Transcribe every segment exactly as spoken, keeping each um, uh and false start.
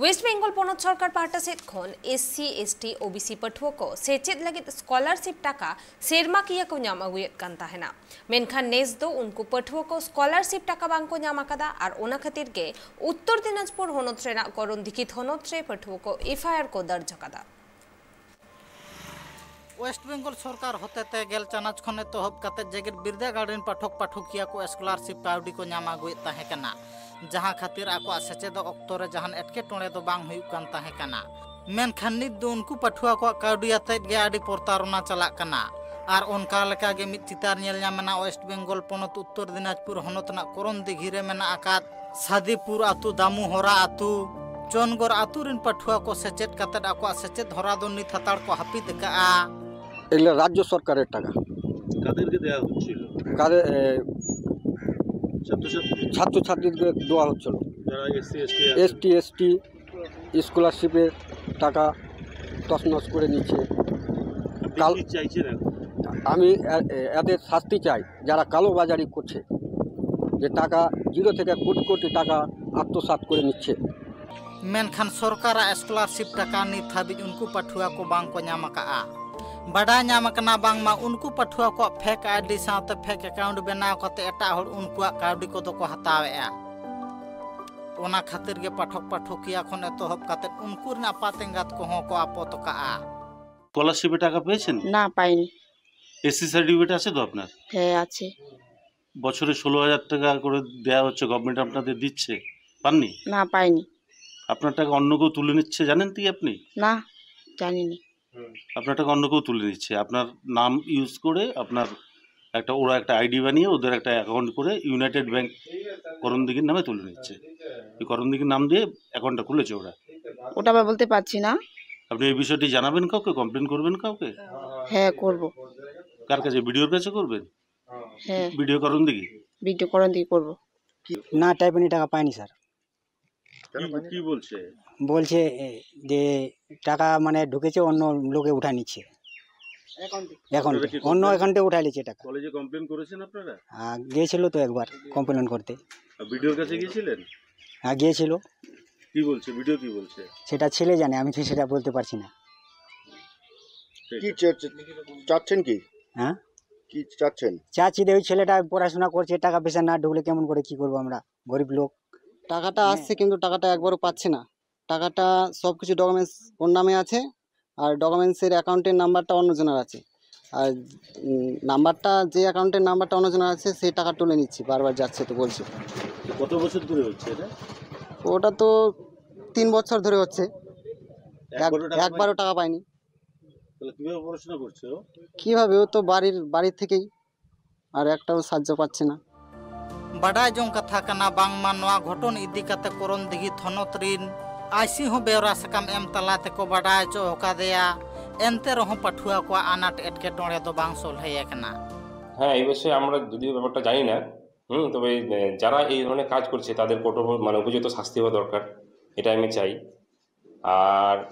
West Bengal ᱯᱚᱱᱚᱛ ᱥᱚᱨᱠᱟᱨ ᱯᱟᱦᱴᱟ ᱥᱮᱫ ᱠᱷᱚᱱ S C, S T, O B C ᱯᱟᱹᱴᱷᱩᱣᱟᱹ ᱠᱚ ᱥᱮᱪᱮᱫ ᱞᱟᱹᱜᱤᱫ ᱥᱠᱚᱞᱟᱨᱥᱤᱯ ᱴᱟᱠᱟ ᱥᱮᱨᱢᱟᱠᱤᱭᱟᱹ ᱠᱚ ᱧᱟᱢ ᱟᱹᱜᱩᱭᱮᱫ ᱠᱟᱱ ᱛᱟᱦᱮᱱᱟ᱾ ᱢᱮᱱᱠᱷᱟᱱ ᱱᱮᱥ ᱫᱚ ᱩᱱᱠᱩ ᱯᱟᱹᱴᱷᱩᱣᱟᱹ ᱠᱚ ᱥᱠᱚᱞᱟᱨᱥᱤᱯ ᱴᱟᱠᱟ ᱵᱟᱝ ᱠᱚ ᱧᱟᱢ ᱟᱠᱟᱫᱟ ᱟᱨ ᱚᱱᱟ ᱠᱷᱟᱹᱛᱤᱨ ᱜᱮ ᱩᱛᱛᱚᱨ ᱫᱤᱱᱟᱡᱽᱯᱩᱨ ᱦᱚᱱᱚᱛ ᱨᱮᱱᱟᱜ ᱠᱚᱨᱚᱱᱫᱤᱜᱷᱤ ᱛᱷᱚᱱᱚᱛ ᱨᱮ ᱯᱟᱹᱴᱷᱩᱣᱟᱹ ᱠᱚ ᱮᱯᱷ ᱟᱭ ᱟᱨ ᱠᱚ ᱫᱟᱨᱡᱽ ᱟᱠᱟᱫᱟ᱾ ᱳᱭᱮᱥᱴ ᱵᱮᱝᱜᱚᱞ ᱥᱚᱨᱠᱟᱨ ᱦᱚᱛᱮᱛᱮ ᱜᱮᱞ ᱪᱟᱱᱟᱪ ᱠᱷᱚᱱ ᱮᱛᱚᱦᱚᱵ ᱠᱟᱛᱮ ᱡᱮᱜᱮᱛ ᱵᱤᱨᱫᱟᱹᱜᱟᱲ ᱨᱮᱱ ᱯᱟᱴᱷᱚᱠ ᱯᱟᱴᱷᱚᱠᱤᱭᱟᱹ ᱠᱚ ᱥᱠᱚᱞᱟᱨᱥᱤᱯ ᱠᱟᱹᱣᱰᱤ ᱠᱚ ᱧᱟᱢ ᱟᱹᱜᱩᱭᱮᱫ ᱛᱟᱦᱮᱸ ᱠᱟᱱᱟ, ᱡᱟᱦᱟᱸ ᱠᱷᱟᱹᱛᱤᱨ ᱟᱠᱚᱣᱟᱜ ᱥᱮᱪᱮᱫᱚᱜ ᱚᱠᱛᱚ ᱨᱮ ᱡᱟᱦᱟᱱ ᱮᱴᱠᱮᱴᱚᱬᱮ ᱫᱚ ᱵᱟᱝ ᱦᱩᱭᱩᱜ ᱠᱟᱱ ᱛᱟᱦᱮᱸ ᱠᱟᱱᱟ᱾ ᱢᱮᱱᱠᱷᱟᱱ ᱱᱤᱛ ᱫᱚ ᱩᱱᱠᱩ ᱯᱟᱹᱴᱷᱩᱣᱟᱹ ᱠᱚᱣᱟᱜ ᱠᱟᱹᱣᱰᱤ ᱟᱛᱮᱫ ᱜᱮ ᱟᱹᱰᱤ ᱯᱨᱚᱛᱟᱨᱚᱱᱟ ᱪᱟᱞᱟᱜ ᱠᱟᱱᱟ᱾ ᱟᱨ ᱚᱱᱠᱟ ᱞᱮᱠᱟ ᱜᱮ ᱢᱤᱫ ᱪᱤᱛᱟᱹᱨ ᱧᱮᱞ ᱧᱟᱢ ᱮᱱᱟ ᱳᱭᱮᱥᱴ ᱵᱮᱝᱜᱚᱞ ᱯᱚᱱᱚᱛ ᱩᱛᱛᱚᱨ ᱫᱤᱱᱟᱡᱽᱯᱩᱨ ᱦᱚᱱᱚᱛ ᱨᱮᱱᱟᱜ ᱠᱚᱨᱚᱱ ᱫᱤᱜᱷᱤ ᱨᱮ ᱢᱮᱱᱟᱜ ᱟᱠᱟᱫ ᱥᱟᱫᱤᱯᱩᱨ ᱟᱹᱛᱩ, ᱫᱟᱢᱩ ᱦᱚᱨᱟ ᱟᱹᱛᱩ, ᱪᱚᱱᱜᱚᱨ ᱟᱹᱛᱩ ᱨᱮᱱ ᱯᱟᱹᱴᱷᱩᱣᱟᱹ ᱠᱚ ᱥᱮᱪᱮᱫ ᱠᱟᱛᱮᱫ ᱟᱠᱚᱣᱟᱜ ᱥᱮᱪᱮᱫ ᱦᱚᱨᱟ ᱫᱚ ᱱᱤᱛ ᱦᱟᱛᱟᱲ ᱠᱚ ᱦᱟᱹᱯᱤᱫ ᱟᱠᱟᱫᱼᱟ᱾ এগুলো রাজ্য সরকারের টাকা। কাদেরকে দেওয়া হচ্ছিল? কাদের, এ, ছাত্রছাত্রী? ছাত্রছাত্রীদের দেওয়া হচ্ছিল। যারা এসসি, এসটি আছে? এসটি, এসটি স্কলারশিপের টাকা তছনছ করে নিচ্ছে। আপনি কাল কি চাইছেন এখন? আমি এ-, এ-, এদের শাস্তি চাই, যারা কালোবাজারি করছে, যে টাকা জিরো থেকে কোটি কোটি টাকা আত্মসাৎ করে নিচ্ছে। ᱢᱮᱱᱠᱷᱟᱱ ᱥᱚᱨᱠᱟᱨᱟᱜ ᱥᱠᱚᱞᱟᱨᱥᱤᱯ ᱴᱟᱠᱟ ᱱᱤᱛ ᱦᱟᱹᱵᱤᱡ ᱩᱱᱠᱩ ᱯᱟᱹᱴᱷᱩᱣᱟᱹ ᱠᱚ ᱵᱟᱝ ᱠᱚ ᱧᱟᱢ ᱟᱠᱟᱫᱼᱟ᱾ ᱵᱟᱰᱟᱭ ᱧᱟᱢ ᱟᱠᱟᱱᱟ ᱵᱟᱝᱢᱟ ᱩᱱᱠᱩ ᱯᱟᱹᱴᱷᱩᱣᱟᱹ ᱠᱚᱣᱟᱜ ᱯᱷᱮᱠ ᱟᱭᱰᱤ ᱥᱟᱶᱛᱮ ᱯᱷᱮᱠ ᱮᱠᱟᱣᱩᱱᱴ ᱵᱮᱱᱟᱣ ᱠᱟᱛᱮ ᱮᱴᱟᱜ ᱦᱚᱲ ᱩᱱᱠᱩᱣᱟᱜ ᱠᱟᱹᱣᱰᱤ ᱠᱚᱫᱚ ᱠᱚ ᱦᱟᱛᱟᱣᱮᱫᱼᱟ᱾ ᱚᱱᱟ ᱠᱷᱟᱹᱛᱤᱨ ᱜᱮ ᱯᱟᱴᱷᱚᱠ ᱯᱟᱴᱷᱚᱠᱤᱭᱟᱹ ᱠᱷᱚᱱ ᱮᱛᱚᱦᱚᱵ ᱠᱟᱛᱮ ᱩᱱᱠᱩ ᱨᱮᱱ ᱟᱯᱟᱛ ᱮᱸᱜᱟᱛ ᱠᱚᱦᱚᱸ ᱠᱚ ᱟᱯᱚᱛ ᱟᱠᱟᱫᱼᱟ᱾ স্কলারশিপের টাকা পেয়েছেন? না, পাইনি। এসসি সার্টিফিকেট আছে তো আপনার? হ্যাঁ, আছে। বছরে ষোলো হাজার টাকা করে দেওয়া হচ্ছে, গভর্নমেন্ট আপনাদের দিচ্ছে, পাননি? না, পাইনি। আপনার টাকা অন্য কেউ তুলে নিচ্ছে, জানেন কি আপনি? না, জানি না। আপনার টাকা অন্য কেউ তুলে নিচ্ছে, আপনার নাম ইউজ করে আপনার একটা, ওরা একটা আইডি বানিয়ে ওদের একটা অ্যাকাউন্ট করে ইউনাইটেড ব্যাংক করণদিঘির নামে তুলে নিচ্ছে। এই করণদিঘির নাম দিয়ে অ্যাকাউন্টটা খুলেছে ওরা। ওটা আবার বলতে পারছি না। আপনি এই বিষয়টি জানাবেন কাউকে, কমপ্লেন করবেন কাউকে? হ্যাঁ, করব। কার কাছে? বিডিওর কাছে করবেন? হ্যাঁ। বিডিও করণদিঘি? বিডিও করণদিঘি করব। না, টাইপেনি টাকা পাইনি স্যার। কি, কি বলছে? বলছে এ, যে টাকা মানে ঢুকেছে, অন্য লোকে উঠা নিচ্ছে। এখন আপনারা কি অন্য কমপ্লেন, অ্যাকাউন্টে উঠা নিচ্ছে টাকা। কলেজে কমপ্লেন করেছেন আপনারা? হ্যাঁ, গিয়েছিল তো একবার কমপ্লেন করতে। আর বিডিওর কাছে গিয়েছিলেন? হ্যাঁ, গিয়েছিল। কি বলছে ভিডিও, কি বলছে? সেটা ছেলে জানে, আমি তো সেটা বলতে পারছি না। কি চা- চা- চাচ্ছেন কি? হ্যাঁ? কি চাচ্ছেন? চাচ্ছি যে ওই ছেলেটা পড়াশোনা করছে, টাকা পয়সা না ঢুকলে কেমন করে কি করবো আমরা, গরিব লোক। টাকাটা আসছে, কিন্তু টাকাটা একবারও পাচ্ছে না। টাকাটা সব কিছু ডকুমেন্টস ওর নামে আছে, আর ডকুমেন্টসের অ্যাকাউন্টের নাম্বারটা অন্যজনের আছে। আর উম, নাম্বারটা, যে অ্যাকাউন্টের নাম্বারটা অন্যজনের আছে, সেই টাকা তুলে নিচ্ছে, বারবার যাচ্ছে তো বলছে। কত বছর ধরে হচ্ছে এটা? ওটা তো তিন বছর ধরে হচ্ছে, এক- একবারও টাকা একবারও টাকা পায়নি। পায়নি? তাহলে কিভাবে পড়াশোনা করছে ও? কিভাবে? ও তো বাড়ির বাড়ি থেকেই, আর একটাও সাহায্য পাচ্ছে না। ᱵᱟᱰᱟᱭ ᱡᱚᱝ ᱠᱟᱛᱷᱟ ᱠᱟᱱᱟ ᱵᱟᱝᱢᱟ ᱱᱚᱣᱟ ᱜᱷᱚᱴᱚᱱ ᱤᱫᱤ ᱠᱟᱛᱮ ᱠᱚᱨᱚᱱᱫᱤᱜᱷᱤ ᱛᱷᱚᱱᱚᱛ ᱨᱤᱱ ᱟᱭᱥᱤ ᱦᱚᱸ ᱵᱮᱣᱨᱟ ᱥᱟᱠᱟᱢ ᱮᱢ ᱛᱟᱞᱟ ᱛᱮᱠᱚ ᱵᱟᱰᱟᱭ ᱦᱚᱪᱚ ᱟᱠᱟᱫᱮᱭᱟ᱾ ᱮᱱᱛᱮ ᱨᱮᱦᱚᱸ ᱯᱟᱹᱴᱷᱩᱣᱟᱹ ᱠᱚᱣᱟᱜ ᱟᱱᱟᱴ ᱮᱴᱠᱮᱴᱚᱬᱮ ᱫᱚ ᱵᱟᱝ ᱥᱚᱞᱦᱮ ᱟᱠᱟᱱᱟ᱾ হ্যাঁ, এই বিষয়ে আমরা যদিও ব্যাপারটা জানি না। হুম, তবে আহ, যারা এই ধরনের কাজ করছে তাদের কঠোর মানে উপযুক্ত শাস্তি হওয়া দরকার, এটা আমি চাই। আর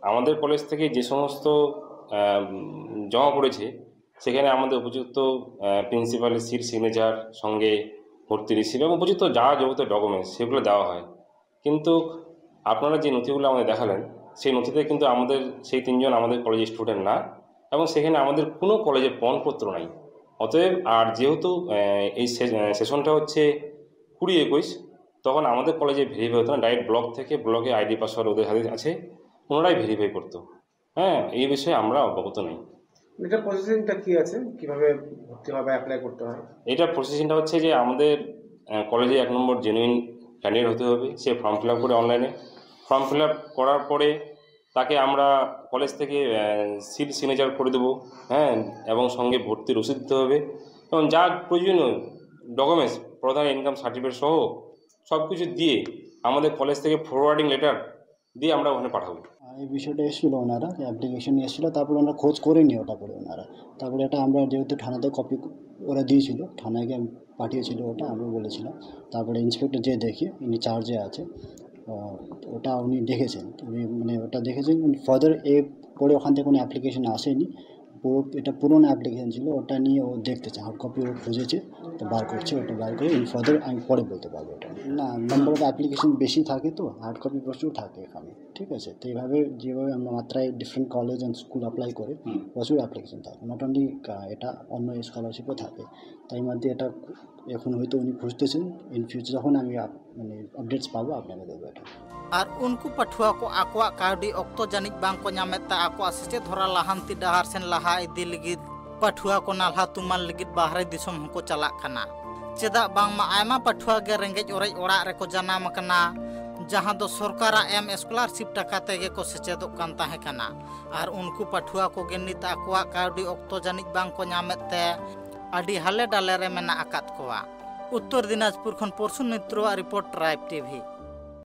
আমাদের কলেজ থেকে যে সমস্ত আহ, উম, জমা পড়েছে, সেখানে আমাদের উপযুক্ত প্রিন্সিপালের সিল সিগনেচার, সঙ্গে ভর্তি রিসিট এবং উপযুক্ত যা যাবতীয় ডকুমেন্টস, সেগুলো দেওয়া হয়। কিন্তু আপনারা যে নথিগুলো আমাদের দেখালেন, সেই নথিতে কিন্তু আমাদের সেই তিনজন আমাদের কলেজের স্টুডেন্ট না, এবং সেখানে আমাদের কোনো কলেজের প্রমাণপত্র নাই। অতএব আর যেহেতু আহ, এই সে- আহ, সেশনটা হচ্ছে কুড়ি একুশ, তখন আমাদের কলেজে ভেরিফাই হতো না, ডাইরেক্ট ব্লক থেকে, ব্লকে আইডি পাসওয়ার্ড ওদের হাতে আছে, ওনারাই ভেরিফাই করতো। হ্যাঁ, এই বিষয়ে আমরা অবগত নই। এটা প্রসেসিংটা কি আছে, কিভাবে ভর্তি হবে, অ্যাপ্লাই করতে হয়? এটা প্রসেসিংটা হচ্ছে যে আমাদের আহ, কলেজে এক নম্বর জেনুইন ক্যান্ডিডেট হতে হবে। সে ফর্ম ফিল আপ করে অনলাইনে, ফর্ম ফিল আপ করার পরে তাকে আমরা কলেজ থেকে সিল সিগনেচার করে দেবো, হ্যাঁ, এবং সঙ্গে ভর্তি রসিদ দিতে হবে এবং যা প্রয়োজনীয় ডকুমেন্টস, প্রধান ইনকাম সার্টিফিকেট সহ সব কিছু দিয়ে আমাদের কলেজ থেকে ফরওয়ার্ডিং লেটার দিয়ে আমরা ওখানে পাঠাবো। এই বিষয়টা এসেছিলো, ওনারা অ্যাপ্লিকেশন এসেছিলো, তারপরে ওনারা খোঁজ করেনি ওটা করে ওনারা। তারপরে এটা আমরা যেহেতু থানাতে কপি ওরা দিয়েছিল, থানায় গিয়ে পাঠিয়েছিল ওটা, আমরা বলেছিলাম। তারপরে ইন্সপেক্টর যে দেখে, ইনি চার্জে আছে, আহ, ওটা উনি দেখেছেন, উনি মানে ওটা দেখেছেন। ফার্দার এ পরে ওখান থেকে কোনো অ্যাপ্লিকেশন আসেনি, পুরো এটা পুরোনো অ্যাপ্লিকেশন ছিল, ওটা নিয়ে ও দেখতে চায়, হার্ড কপি ও খুঁজেছে। তো বার করছি, ওটা বার করে ইন ফার্দার আমি পরে বলতে পারবো এটা। না, নাম্বার অফ অ্যাপ্লিকেশন বেশি থাকে, তো হার্ড কপি প্রচুর থাকে এখানে, ঠিক আছে? তো এইভাবে যেভাবে আমরা মাত্রায় different college and school apply করে, প্রচুর অ্যাপ্লিকেশন থাকে। নট অনলি এটা, অন্য স্কলারশিপও থাকে। তাই মধ্যে এটা এখন হয়তো উনি খুঁজতেছেন, ইন ফিউচার যখন আমি আপ- মানে আপডেটস পাবো আপনাকে দেবো এটা। ᱟᱨ ᱩᱱᱠᱩ ᱯᱟᱹᱴᱷᱩᱣᱟᱹ ᱠᱚ ᱟᱠᱚᱣᱟᱜ ᱠᱟᱹᱣᱰᱤ ᱚᱠᱛᱚ ᱡᱟᱹᱱᱤᱡ ᱵᱟᱝ ᱠᱚ ᱧᱟᱢᱮᱫ ᱛᱮ ᱟᱠᱚᱣᱟᱜ ᱥᱮᱪᱮᱫ ᱦᱚᱨᱟ ᱞᱟᱦᱟᱱᱛᱤ ᱰᱟᱦᱟᱨ ᱥᱮᱱ ᱞᱟᱦᱟ ᱤᱫᱤ ᱞᱟᱹᱜᱤᱫ ᱯᱟᱹᱴᱷᱩᱣᱟᱹ ᱠᱚ ᱱᱟᱞᱦᱟ ᱛᱩᱢᱟᱹᱞ ᱞᱟᱹᱜᱤᱫ ᱵᱟᱦᱨᱮ ᱫᱤᱥᱚᱢ ᱦᱚᱸᱠᱚ ᱪᱟᱞᱟᱜ ᱠᱟᱱᱟ᱾ ᱪᱮᱫᱟᱜ ᱵᱟᱝᱢᱟ ᱟᱭᱢᱟ ᱯᱟᱹᱴᱷᱩᱣᱟᱹ ᱜᱮ ᱨᱮᱸᱜᱮᱡ ᱚᱨᱮᱡ ᱚᱲᱟᱜ ᱨᱮᱠᱚ ᱡᱟᱱᱟᱢ ᱟᱠᱟᱱᱟ, ᱡᱟᱦᱟᱸ ᱫᱚ ᱥᱚᱨᱠᱟᱨᱟᱜ ᱮᱢ ᱥᱠᱚᱞᱟᱨᱥᱤᱯ ᱴᱟᱠᱟ ᱛᱮᱜᱮ ᱠᱚ ᱥᱮᱪᱮᱫᱚᱜ ᱠᱟᱱ ᱛᱟᱦᱮᱸ ᱠᱟᱱᱟ᱾ ᱟᱨ ᱩᱱᱠᱩ ᱯᱟᱹᱴᱷᱩᱣᱟᱹ ᱠᱚᱜᱮ ᱱᱤᱛ ᱟᱠᱚᱣᱟᱜ ᱠᱟᱹᱣᱰᱤ ᱚᱠᱛᱚ ᱡᱟᱹᱱᱤᱡ ᱵᱟᱝ ᱠᱚ ᱧᱟᱢᱮᱫ ᱛᱮ ᱟᱹᱰᱤ ᱦᱟᱞᱮ ᱰᱟᱞᱮ ᱨᱮ ᱢᱮᱱᱟᱜ ᱟᱠᱟᱫ ᱠᱚᱣᱟ᱾ ᱩᱛᱛᱚᱨ ᱫᱤᱱᱟᱡᱽᱯᱩᱨ ᱠᱷᱚᱱ ᱯᱚᱨᱥᱩᱱ ᱢᱤᱛᱨᱚᱣᱟᱜ ᱨᱤᱯᱳᱨᱴ, ᱴᱨᱟᱭᱤᱵᱽ ᱴᱤᱵᱷᱤ᱾